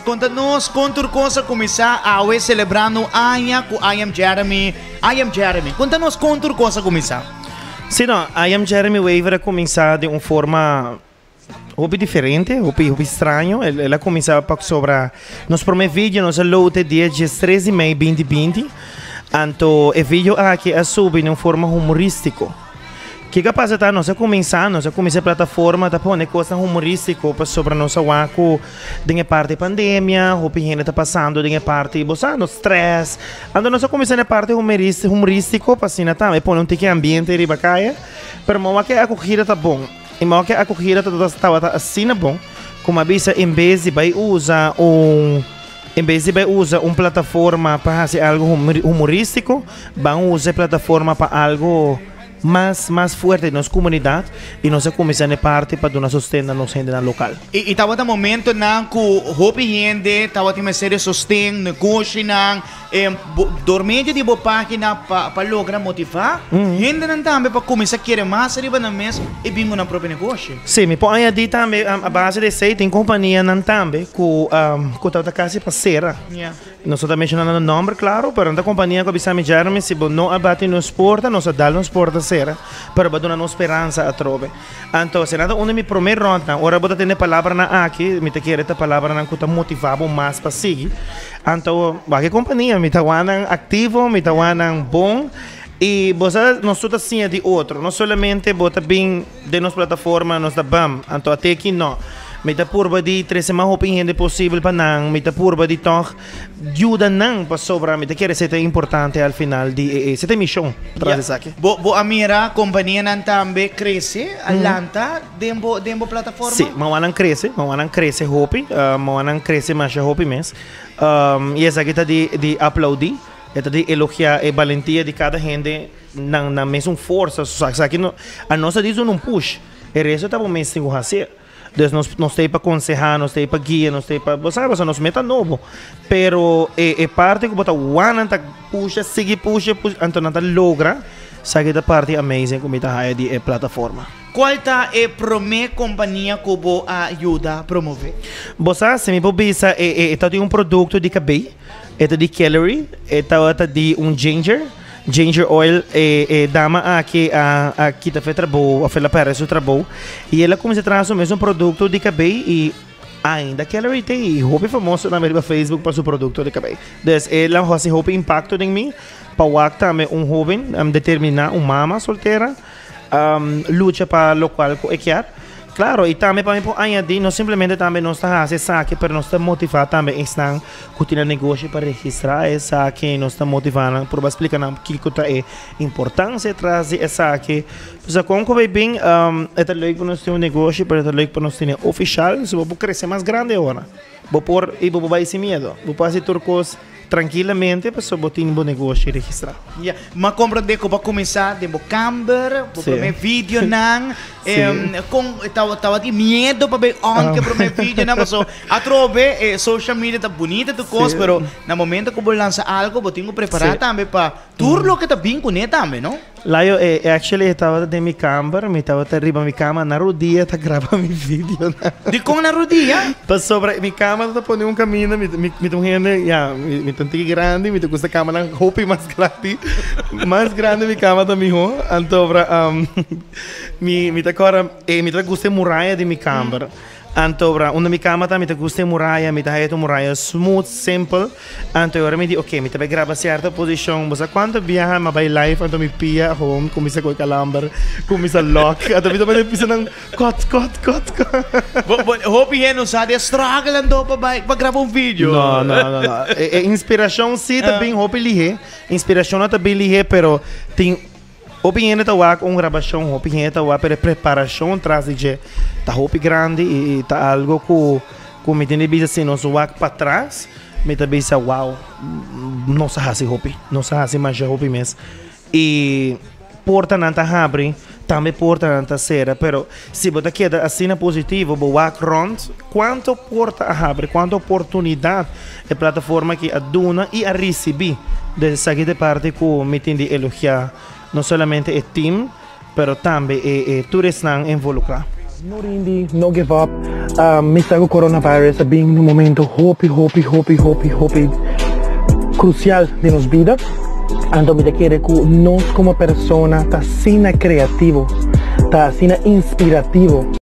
Konta nos kon tur kos a kuminsá awe selebrando un aña ku I am Jeremy, I am Jeremy. Konta nos kon tur kos a kuminsá. Sí no, I am Jeremy Wever a kuminsá den un forma hopi diferente, hopi hopi straño. El el a kuminsá pasobra nos promé video nos a load e dia diestres di mei binti binti. Anto e video aki a subi den un forma humorístiko. Kiko a pasa ta nos a kuminsá, nos a kuminsá e plataforma ta pone kosnan humorístiko pasobra nos a wak ku den e parti pandemia hopi hende ta pasando den e parti bo sa no strès. Anto nos a kuminsá den e parti humorístiko pa asina tambe pone un tiki ambiente riba kaya. Pero mi a wak e akogida ta bon i mi a wak e akogida tabata asina bon ku mi a bisa en bes di bai usa un. En bes di bai usa un plataforma pa hasi algo humorístiko, ban usa e plataforma pa algo mas mas fuerte di nos komunidat i nos a kuminsá na e parti pa duna sosten na nos hendenan lokal. I i tabata momentonan ku hopi hende tabatin mester di sosten, negoshinan, dor medio di bo página pa pa logra motivá hendenan tambe pa kuminsá kere mas riba nan mes i bin ku nan propio negoshi. Sí, mi por añadí tambe a base di esei tin kompanianan tambe ku ku tabata kasi pa sera. Nos no ta menshoná nan nòmber klaro, pero nan ta kompania ku a bisa mi, Jeremy, si bo no a bati nos porta, nos a dal nos porta sera, pero bo a duna nos speransa atrobe. Anto, esei ta un di mi promé ròntnan. Ora bo ta tende palabranan aki, mi ta kere ta palabranan ku ta motivá bo mas pa sigui. Anto, wak e kompania, mi ta wak nan aktivo, mi ta wak nan bon, i bo sa nos tur ta siña di otro. No solamente bo ta bin den nos plataforma, nos ta bam, anto ate aki no. Mi ta purba di trese mas hopi hende posibel pa nan, mi ta purba di tòg yuda nan pasobra mi ta kere esei ta importante al final di e esei ta e mishon tras di esaki. Bo bo a mira kompanianan tambe krese, a lanta den bo den bo plataforma? Sí, mawanan krese, mawanan krese hopi, mawanan krese masha hopi mes. I esaki ta di di aplaudí, e ta di elogiá e balentia di kada hende nan nan mesun forsa, esaki no a nos ta di duna un push, e resto ta bo mes tin ku hasié. Dus nos nos ta ei pa konsehá, nos ta ei pa guia, nos ta ei pa, bo sa, pasobra nos meta nobo. Pero e e parti ku bo ta wak nan ta pusha, sigui pusha, pusha, anto nan ta logra, esaki ta parti amazing ku mi ta haya di e plataforma. Kual ta e promé kompania ku bo a yuda promové? Bo sa, si mi por bisa, e e e ta di un produkto di kabei, e ta di Kellery, e tabata di un ginger. Ginger oil e e dama aki a a kita fe trabou of el a perde su trabou y el a cuminsa traha su mesun producto di cabey y ainda Kellery te y hopi famoso tambe riba Facebook pa su producto di cabey. Dus el a haci hopi impacto den mi pa wak tambe un hoben determina un mama soltera lucha pa locual cu e kier. Claro, y tambe pa mi por añadi, no simplemente tambe nos ta haci esaki, pero nos ta motiva tambe esnan cu tin nan negoshi pa registra esaki, nos ta motiva nan, purba splica nan kico ta e importancia tras di esaki. Pues con cu bay bin, e ta leuk pa nos tin un negoshi, pero e ta leuk pa nos tene oficial, so bo por crece mas grandi awor. Bo por, y bo por bay sin miedo, bo por haci tur cos. Trankilamente pasobra bo tin bo negoshi registrá. Ya, m'a komprendé ku bo a kuminsá den bo kamber, bo promé videonan. Kon tabatin miedo pa bay on ku e promé videonan? Pasobra atrobe e social media ta bunita tur kos, pero na momento ku bo lansa algu bo tin ku prepará tambe pa tur loke ta bin kuné tambe, no? Layo, e actually e tabata den mi kamber, mi tabata riba mi kama na rodia ta graba mi videonan. Dikon na rodia? Pasobra mi kama ta pone un kaminda, mi mi mi ta un hende, ya, mi mi ta un tiki grandi, mi ta gusta kamanan hopi mas grandi, mas grandi mi kama ta mihó. Antobra mi mi ta kòrda e mi ta gusta e muraya di mi kamber. Anto ora unda mi kama ta mi ta gusta e muraya, mi ta haya e muraya smooth, simpel. Anto e ora mi di ok, mi ta bai graba sierto posishon. Bo sa kuantu biaha mi a bai live anto mi pia home kuminsa ku e kalamber, kuminsa lock. Anto mi ta bai bisa nan kot kot kot kot. Bo bo hopi hende no sa di e struggle anto pa bai pa graba un video. No no no no. E e inspirashon si ta bin hopi lihé. Inspirashon no ta bin lihé pero tin. Hopi hende ta wak un grabashon, hopi hende ta wak, pero e preparashon tras di dje ta hopi grandi i ta algo ku ku mi tin di bisa si nos wak patras, mi ta bisa wow, nos a hasi hopi, nos a hasi masha hopi mes. I portanan ta habri, tambe portanan ta sera, pero si bo ta keda asina positivo, bo wak rònt kuantu porta a habri, kuantu oportunidat E plataforma aki a duna i a risibí. Des esaki ta e parti ku mi tin di elogiá no solamente e tim, pero tambe e e tur esnan envolukrá. No rindi, no give up. Mi sa ku coronavirus a bin un momento hopi, hopi, hopi, hopi, hopi crucial den nos bida. Anto mi ta kere ku nos komo persona ta asina kreativo, ta asina inspirativo.